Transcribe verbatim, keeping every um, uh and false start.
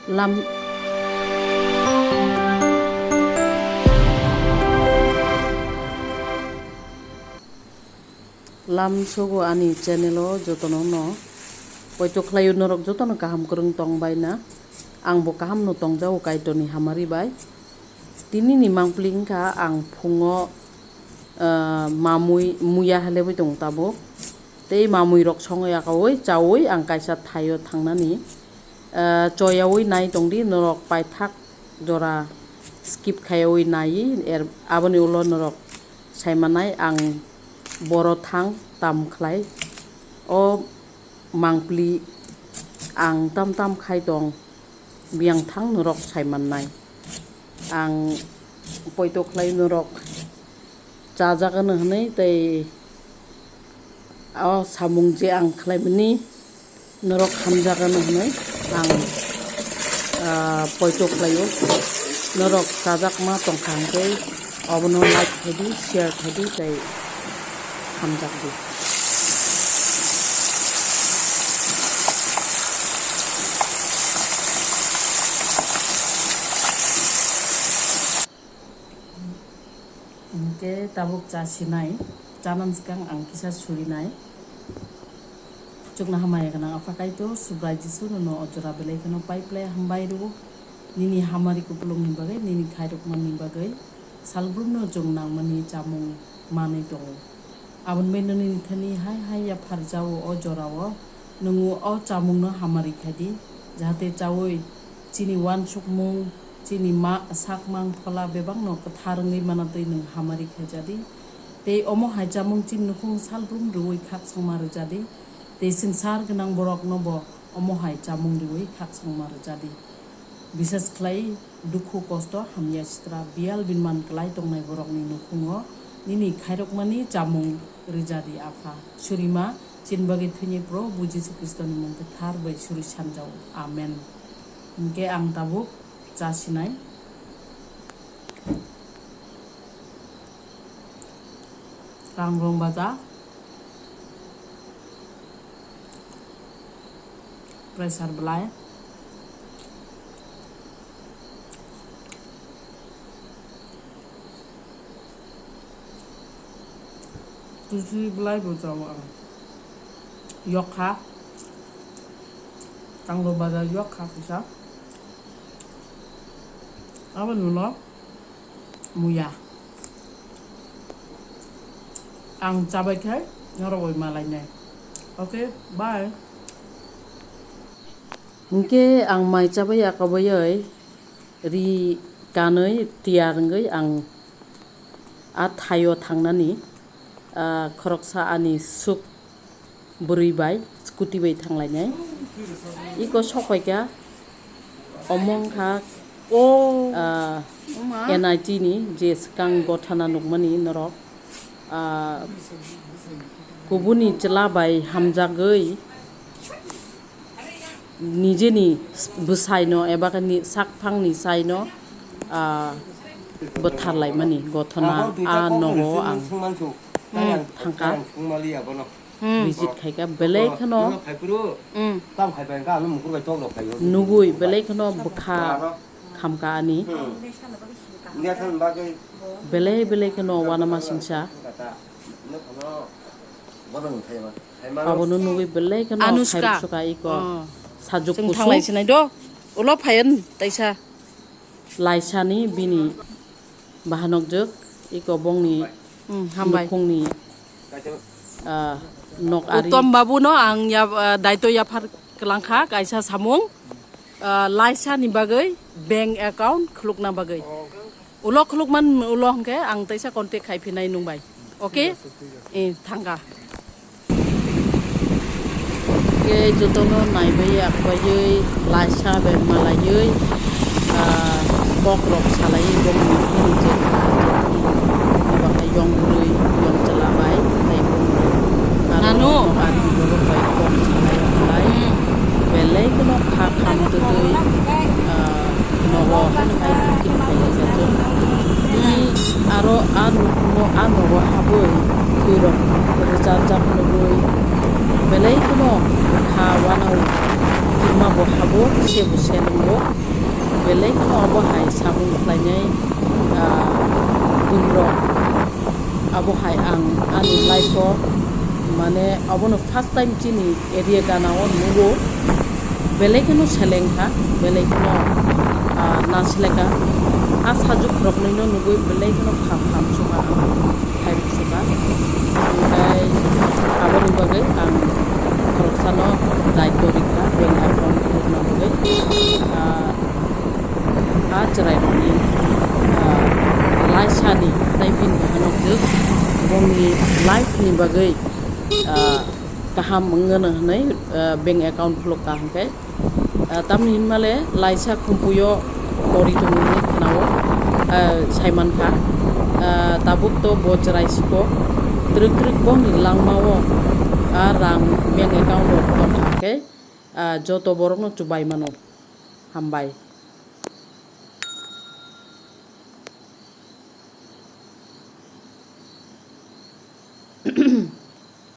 Lam, lam sogo ani channel o jotono no poito khlaio, norok jotono kaham kwrwng tong bai na? Ang bo kaham no tong jago Kaitor ni hamari bai. Tini ni mangpili wngkha ang phungo, ah, mamui muya halebwi tongo tabuk. Tei mamui rok songo yakaui chaui ang kaisa thaio thangnani, ah, choyaui nai tongdi norok paithak jora skip khaiwi nai, er, aboni ulo norok saimanai ang boro thang tam khlai o mangpili ang tam tam khai tong. Biyang thang norok sai mannai. Ang poito khlai norok chajak ano hwnwi tei o samung je ang khlaimani norok hamjak ano hwnwi ang, ah, poito khlaio. Norok chajakma tongkha hwnkhe obono like khaidi, share khaidi tei hamjakdi. Hwnkhe tabuk cha sinai, chanani swkang ang kisa surinai. Chukna hamaya gwnang Apha Kaitor, Subrai Jisu nono o jora belai kheno pai phlai hambai rwo. Nini hamari kupulungni bagwi, nini khairokmani bagwi. Salbrumno chwng nangmani chamung manwi tongo. Aboni bai nini thani hai hai yapharjao o jorao nwng o chamungno hamari khaidi, jahate chaui chini uansukmung, chini ma-, sakmang phola bebakno kwthar wngwi mano twi nwng hamari khaijadi. Tei omo hai chamung chini nukhung salbrum rwui khakchangma rwjadi. Tei swngchar gwnang borokno bo omo hai chamung rwui khakchangma rwjadi. Bises khlai dukhu kosto hamya sitra biyal binman klai tongnai borokni nukhungo nini khairokmani chamung rwjadi Apha. Surima chini bagwi thwini Probhu Jisu Khristoni mung kwthar bai suri sanjao. Amen. Hwnkhe ang tabuk cha sinai. Kangrong baja. Pressure belai. Tuchi belai bo chao ang. Yokha. Kangrong baja yokha kisa. Abo nulo. Muya. Ang chabai khai norok bai malainai. Okay, bye. Hwnkhe ang mai chabai ya kabaiwi ri kanwi tiyar wngwi ang a thaio thangnani, ah, khoroksa ani suk bwrwi bai scooty bai thanglainai. Iko sokpaikha, omo wngkha, ah, N I T ni je swkang gothana nukmani norok, ah, kubuni chwla bai hamjagwi nijeni bwsaino eba khe ni sakphangni saino, ah, bwtharlaimani gothana a nogo ang thangkha. Hmm. Visit khaikha belai kheno, hmm, nugui belai kheno bwkha khamkha ani. Belai belai kheno uanama singsa. Abono nugui belai kheno Anushka. Khairoksoka iko. Oh. Sajwk chwng kusu. Thanglai sinai do. Ulo phayan taisa. Laisani bini bahanokjwk iko bongni, hmm, hambai, nukhungni, ah, nok ari. Uttom babu no ang ya, ah, daito yaphar kwlangkha kaisa samung, ah, laisa ni bagwi bank account khulukna bagwi. Ulo khulukman ulo hwnkhe ang taisa contact khai phinai nwng bai. Okay? Eh, thangkha. Khe jotono naibai yakbaiwi laisa bai malaiwi, ah, bokrok salaiwi bongni phuru je kha, je kha, abo hai yong bwrwi, yong chwla bai, tei bongni aro nanu nok ari borok bai bong salai khlai. Hmm. Belai kheno kha kham twtwi, ah, nogo hai ticket khaijak. Hmm. Aro a nokno, a nogo habwi thwirok rwchapjak nugwi belai kheno bwkha uanao Ma bo habo, se bo se nwngo. Belai kheno abo hai sabung khlainai, ah, bwrwirok. Abo hai ang ani life-o, mane, abono first time chini area gana-o nugo. Belai kheno seleng kha, belai kheno, ah, nasileka. A sajuk roknwino nugwi belai kheno kham kham sukha ang. Hai sukha. Hingkhai aboni bagwi ang khoroksano daityo rikha, bank account khulukna bagwi. Ah, a chwrairokni, ah, laisani tei bini bahanok boni life ni bagwi, ah, kaham wngmano hwnwi, ah, bank account khulukha hwnkhe. Ah, tamni hinmale laisa khumpuio kori tongo hinwi khnao, ah, saimankha. Ah, tabuk to bo chwrai siko twrwk twrwk bongni langmao, ah, rang bank account o tongkha khe, ah, joto borokno chubai mano. Hambai.